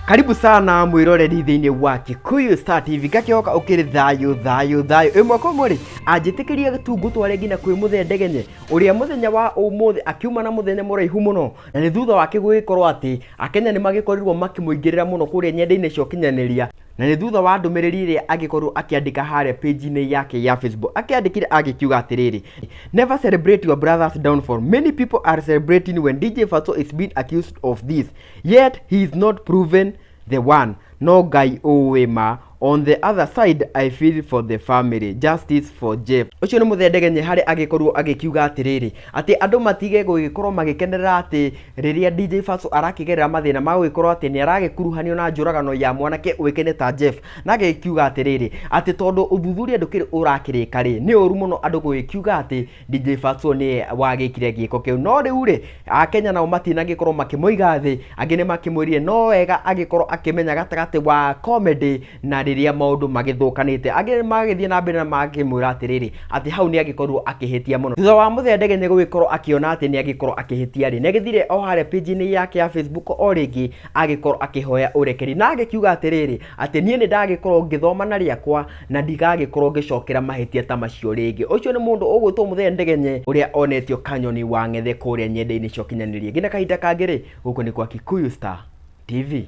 Karibu sana mwiroreri thĩinĩ wa Kikuyu Star TV. Ngakĩhoka ũkĩrĩ thayũ thayũ thayũ. Ĩmwe kwa ĩmwe rĩ, anjĩtĩkĩria tu ngũtware nginya kwĩ mũthee Ndegenye ũrĩa mũthenya wa ũmũthĩ akiuma na mũthenya mũraihu mũno, na nĩ thutha wake gũgĩkorwo atĩ Akenya nĩ magĩkorirwo makĩmũingĩrĩra mũno kũrĩa nyenda-inĩ cia ũkinyanĩria, na nĩ thutha wa ndũmĩrĩri ĩrĩa agĩkorirwo akĩandĩka harĩa page-inĩ yake ya Facebook. Akĩandĩkire agĩkiuga atĩrĩrĩ, "Never celebrate your brother's downfall. Many people are celebrating when DJ Fatxo is being accused of this, yet he is not proven the one. No Ngai ũĩ ma. On the other side, I feel for the family. Justice for Jeff." Ũcio nĩ mũthee Ndegenye harĩa agĩkorirwo agĩkiuga atĩrĩrĩ, atĩ andũ matige gũgĩkorwo magĩkenerera atĩ rĩrĩa DJ Fatxo arakĩgerera mathĩna ma gũgĩkorwo atĩ nĩ aragĩkuruhanio na njũragano ya mwanake ũĩkaine ta Jeff. Na agĩkiuga atĩrĩrĩ, atĩ tondũ ũthuthuria ndũkĩrĩ ũrakĩrĩka rĩ, nĩ ũru mũno andũ gũgĩkiuga atĩ DJ Fatxo nĩye wagĩkire gĩko kĩu. No rĩu rĩ, Akenya nao matinagĩkorwo makĩmũiga thĩ, angĩ nĩ makĩmwĩrire no wega agĩkorwo akĩmenya gatagatĩ wa comedy na rĩrĩa maũndũ magĩthũkanĩte. Angĩ magĩthiĩ na mbere na makĩmwĩra atĩrĩrĩ, atĩ hau nĩ agĩkorirwo akĩhĩtia mũno. Thutha wa mũthee Ndegenye gũgĩkorwo akĩona atĩ nĩ agĩkorwo akĩhĩtia rĩ, nĩ agĩthire o harĩa page-inĩ yake ya Facebook o rĩngĩ agĩkorwo akĩhoya ũrekeri, na agĩkiuga atĩrĩrĩ, atĩ niĩ nĩ ndagĩkorwo ngĩthoma na rĩakwa na ndigagĩkorwo ngĩcokera mahĩtia ta macio rĩngĩ. Ũcio nĩ mũndũ ũgwĩtwo mũthee Ndegenye ũrĩa onetio kanyoni wa ng'ethe kũrĩa nyenda-inĩ cia ũkinyanĩria. Nginya kahinda kangĩ rĩ, gũkũ nĩ kwa Kikuyu Star TV.